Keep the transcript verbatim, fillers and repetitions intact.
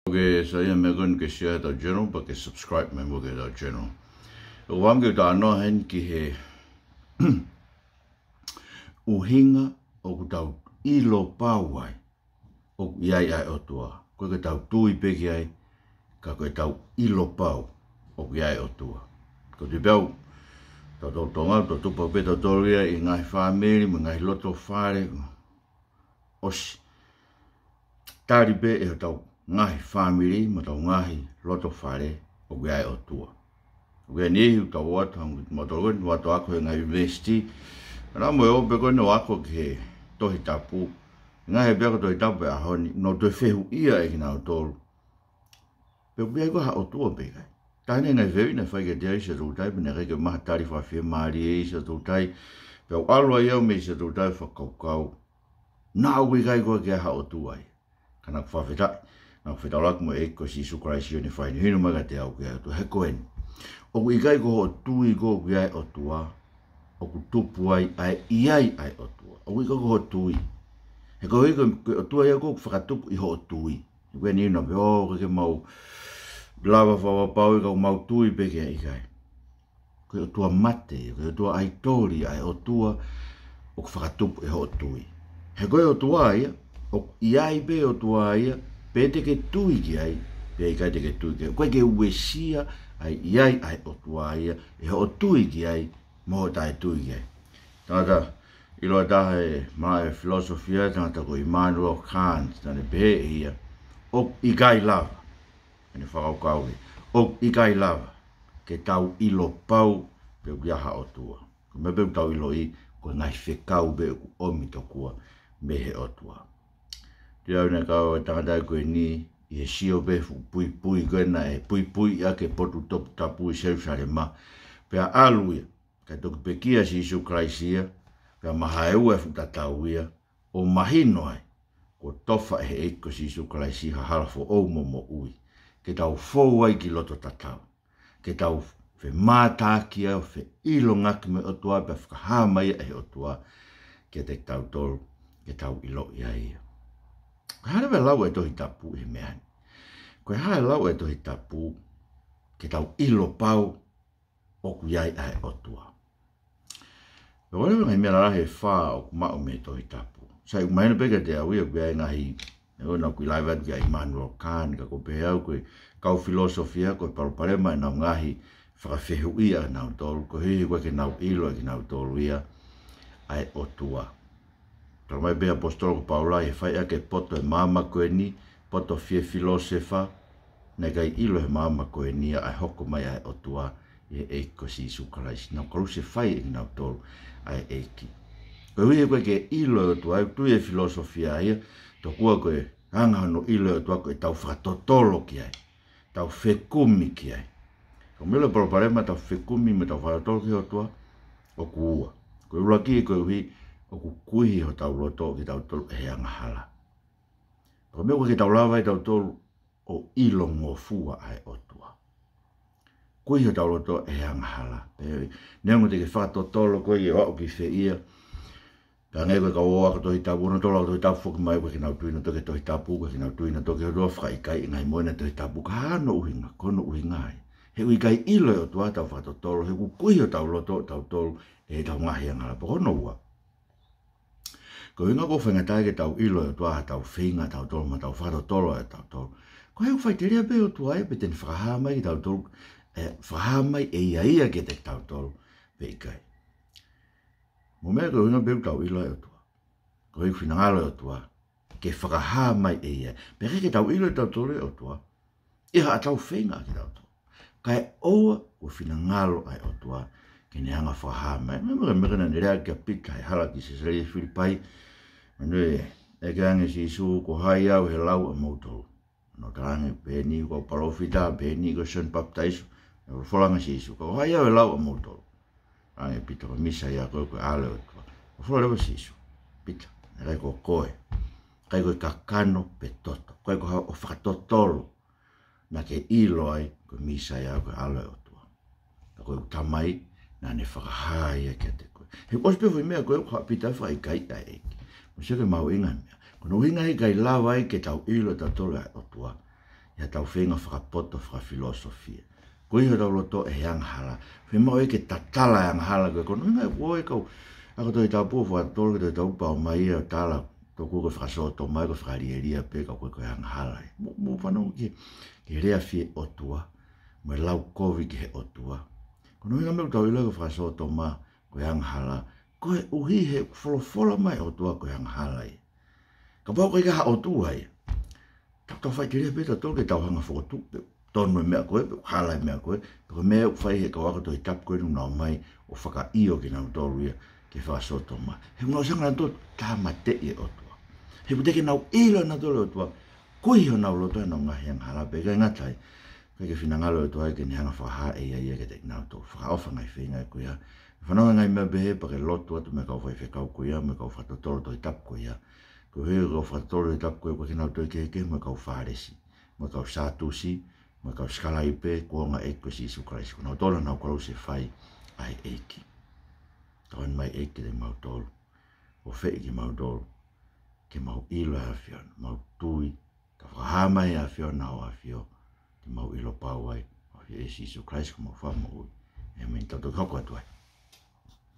Ke saiʻia mo e koni ke share ʻetau channel, pea ke subscribe mai mo e koni ʻetau channel. ʻOku ou fakaʻamu ke u talanoa heni ki he ʻuhinga ʻoku tau ʻilo pau ai ʻoku ʻi ai ʻa e ʻOtua. ʻOku ʻikai ke tau tui pē ki ai, ka ko ʻetau ʻilo pau ʻoku ʻi ai ʻa e ʻOtua. Ko e tui pē au, tautolu Tonga, tau tupu pē tautolu ia ʻi he ngaahi fāmili mo e ngaahi loto fale. ʻOsi. Tali pē ʻe hotau ngaahi fāmili mo hotau ngaahi loto fale ʻoku ʻi ai ʻa e ʻOtua. ʻOku ʻi ai e niʻihi ʻoku tau ō atu, hangē ko e motuʻa ko eni, ō atu ʻo ako he ngaahi university. Naʻa mo e ō pē ko eni ʻo ako ki he Tohi Tapu. Ngaahi pē ako Tohi Tapu he ʻaho ni, nau toe fehuʻia ʻe kinautolu pe ʻoku ʻi ai koā ha ʻOtua pe ʻikai. Taha e ngaahi fehuʻi naʻe fai kiate au ʻe Sīsū Kalaisi, pea naʻe ʻikai ke maʻu ha tali fakafiemālie ʻe Sīsū Kalaisi. Pea u ʻalu ai au mei Sīsū Kalaisi fakakaukau, naʻa ʻoku ʻikai koā ke ʻi ai ha ʻOtua ia. Ka naʻa ku fakafetaʻi, naʻa ku fetaulaki mo e ʻEiki ko Sīsū Kalaisi ʻi heʻene fakahinohino mai kiate au ʻoku ʻi ai ʻa e ʻOtua. He ko eni, ʻoku ʻikai ko hoʻo tui koe ʻoku ʻi ai ʻa e ʻOtua ʻoku tupu ai ʻa e ʻi ai ʻa e ʻOtua. ʻOku ʻikai ko hoʻo tui. He ko e, ko e, ko e ʻOtua ia ʻoku fakatupu ʻi hoʻo tui. He ko eni naʻa pehē, ʻoku ʻikai ke mau lava fakapapauʻi ka ʻoku mau tui pē ki ai, ʻikai. Ko e ʻotua mate, ko e ʻotua ʻaitoli ʻa e ʻOtua ʻoku fakatupu ʻe hoʻo tui. He ko e ʻOtua ia, ʻoku ʻi ai pē ʻOtua ia, pe te ke tui ki ai, pe ʻikai te ke tui ki ai. ʻOku ʻikai ke uesia ʻa e ʻi ai ʻa e ʻOtua ia ʻe hoʻo tui ki ai, mo hoʻo taʻetui ki ai. Tangata ʻiloa taha he malaʻe filosofia, tangata ko Immanuel Kant, naʻa ne pehē ʻe ia, ʻoku ʻikai lava. Ene fakakaukau ia, ʻoku ʻikai lava ke tau ʻilo pau pe ʻoku ʻi ai ha ʻOtua. Ko e meʻa pē ʻoku tau ʻiloʻi, ko e ngaahi fekau pē ʻoku ʻomi tokua mei he ʻOtua. Tui au naʻe kau e tangata ko eni ʻi he sio pē he fuʻu puipui ko ē naʻe puipui ʻaki e potu toputapu ʻi Selusalema. Pea ʻalu ia, kae toki pekia ʻa Sīsū Kalaisi ia, pea mahaeua e fuʻu tatau ia, ʻo mahino ai kuo tofa ʻe he ʻEiki ko Sīsū Kalaisi ha hala foʻou mo moʻui, ke tau fou ai ki loto tatau, ke tau femātaaki ai ʻo feʻilongaki mo e ʻOtua pea fakahā mai ʻe he ʻOtua kiate kitautolu ke tau ʻiloʻi ai ia. Ko e hā leva e lau ʻa e Tohi Tapu he meʻa ni? Ko e hā e lau ʻa e Tohi Tapu ke tau ʻilo pau ʻoku ʻi ai ʻa e ʻOtua? Pea ʻoku ʻi ai e ngaahi meʻa lalahi ʻe fā ʻoku maʻu mei he Tohi Tapu. Sai, ʻoku mahino pē kiate au ia ʻoku ʻi ai e ngaahi, ʻoku ou ʻiloʻi ʻoku ʻi ai e lave atu ki ai ʻa Immanuel Kant, ka ʻoku ou pehē au ko e kau filosofia, ko e palopalema ʻenau ngaahi fakafehuʻi ʻanautolu, koeʻuhi he ʻoku ʻikai ke nau ʻilo ʻe kinautolu ia ʻa e ʻOtua. Talamai pē ʻe he ʻaposetolo ko Paula, ʻi he fai ʻaki e poto e maama ko eni, poto fie filōsefa, naʻe ʻikai ʻilo ʻe he maama ko eni ia ʻa e hoko mai ʻa e ʻOtua ʻi he ʻEiki ko Sīsū Kalaisi. Naʻe kalusefai ʻe kinautolu ʻa e ʻEiki. Koeʻuhi he ʻoku ʻikai ke ʻilo e ʻOtua, ʻoku tui e filōsofia ia, tokua ko e anga hono ʻilo e ʻOtua ko ʻetau fakatotolo ki ai, tau fekumi ki ai. Ko e meʻa leva e palopalema, tau fekumi mo tau fakatotolo ki he ʻOtua, ʻoku ua. Ko e ʻuluaki, koeʻuhi ʻoku kuihi hotau loto kitautolu ʻe he angahala. Ko e meʻa ʻoku ʻikai ke tau lava ai tautolu ʻo ʻilongofua ʻa e ʻOtua. Kuihi hotau loto ʻe he angahala. Pea neongo te ke fakatotolo koe ʻo aʻu ki fē ia, pea hangē ko e kau ō ʻo ako Tohi Tapu, ʻoku nau ako Tohi Tapu foki mai, ʻoku ʻikai ke nau tui nautolu ki he Tohi Tapu, ʻoku ʻikai ke nau tui nautolu ki he ʻOtua, fakaʻikaiʻi e ngaahi moʻoni ʻa e Tohi Tapu, ka ko hono ʻuhinga, ko hono ʻuhinga ia. He ʻoku ʻikai ʻilo e ʻOtua ʻi heʻetau fakatotolo, he ʻoku kuihi hotau loto tautolu ʻe heʻetau ngaahi angahala. Pea ko hono ua, ko e ʻuhinga ʻoku faingataʻa ke tau ʻilo e ʻOtua ʻi heʻetau feinga tautolu mo ʻetau fakatotolo ʻatautolu, ko e ʻoku faʻiteliha pē ʻOtua ia pe te ne fakahā mai kiate kitautolu, ʻe fakahā mai ʻe ia ia kiate kitautolu pe ʻikai. Mo e meʻa ko e ʻuhinga pē ʻoku tau ʻilo e ʻOtua, ko e finangalo e ʻOtua ke fakahā mai ʻe ia. Pea ʻikai ke tau ʻilo ʻe tautolu e ʻOtua ʻi haʻatau feinga ʻa kitautolu, kae ʻoua kuo finangalo ʻa e ʻOtua ke ne hanga ʻo fakahā mai. Meʻa, meʻa, meʻa naʻa ne lea ki ai ʻa Pita he hala ki Sesalia Filipai. Naʻe ʻeke ange ʻe Sīsū, ko hai au he lau ʻamoutolu? Naʻa nau talaange, pehē ni ko e palōfita, pehē ni ko Sione Papitaiso. Naʻe folofola ange ʻe Sīsū, ko hai au he lau ʻamoutolu? Talaange ʻe Pita, ko e Mīsaia, ko e, ko e ʻAlo ʻo e ʻOtua. Folofola leva ʻe Sīsū, Pita, naʻe ʻikai ko koe, ʻikai ko e kakano pe toto, ʻikai ko haʻo fakatotolo naʻa ke ʻilo ai ko e Mīsaia, ko e ʻAlo ʻo e ʻOtua. Ka ko e Tamai naʻa ne fakahā ia kiate koe. He ʻosi pē foʻi meʻa ko ē, ko Pita, fakaʻikaiʻi ʻa e ʻEiki. Mou sio ki he mahuʻinga e meʻa. Ko hono ʻuhinga he ʻikai lava ai ke tau ʻilo ʻe tautolu ʻa e ʻOtua, ʻi haʻatau feinga fakapoto, fakafilosofia. Ko ia hotau loto ʻe he angahala. Fiemaʻu ia ke tatala e angahala ko ē. Ko hono ʻuhinga ʻoku ʻi ai e kau ako Tohi Tapu ʻoku fakatotolo ki he Tohi Tapu pea ʻomai ia ʻo tala, tokua ko e fakasōtoma ia, ko e fakalielia pē, ka ko e, ko e angahala ia. Mou, mou fanongo ki he, ki he lea fie-ʻOtua, mo e lau kovi ki he ʻOtua. Ko hono ʻuhinga e meʻa ʻoku tau ʻilo ai ko e fakasōtoma ko e angahala, koeʻuhi he ʻoku folofola mai e ʻOtua ko e angahala ia. Kapau ʻoku ʻikai ha ʻOtua ia, tau, tau faʻiteliha pē tautolu ke tau hanga ʻo fokotuʻu pē tonu e meʻa ko ē, pe hala e meʻa ko ē, pe ko e meʻa ʻoku fai ʻe he kau ako Tohi Tapu ko ē ʻoku nau ō mai ʻo fakaʻio kinautolu ia ki he fakasōtoma. He ʻoku nau ʻosi hanga ʻe nautolu ʻo tāmateʻi e ʻOtua. He ʻoku teʻeki ke nau ʻilo ʻe nautolu e ʻOtua, koeʻuhi honau loto ʻi honau ngaahi angahala. Pea ʻikai ngata ai, kae ke finangalo e ʻOtua ia ke ne hanga ʻo fakahā ʻe ia ia kiate kinautolu. Fakaʻofa e ngaahi feinga ko ia. Fanongo ki he ngaahi meʻa pehē pea ke lotu atu mo e kau faifekau ko ia, mo e kau fakatotolo Tohi Tapu ko ia. Koeʻuhi ko e kau fakatotolo Tohi Tapu ko ia, ʻoku ʻikai ke nau toe kehekehe mo e kau Fālesi, mo e kau Sātusi, mo e kau sikalaipe kuonga ʻo e ʻEiki ko Sīsū Kalaisi. Ko kinautolu naʻa nau kolosi e fai ʻa e ʻEiki. Tauhi mai e ʻEiki kiate kimautolu, ʻofeʻi kimautolu ke mau ʻilo e ʻAfiona, mau tui, ka fakahā mai ʻe he ʻAfiona ʻa e ʻAfio, ke mau ʻilo pau ai ʻa e ʻAfio ʻo Sīsū Kalaisi ko homau Fakamoʻui. ʻĒmeni. Tau toki hoko atu ai.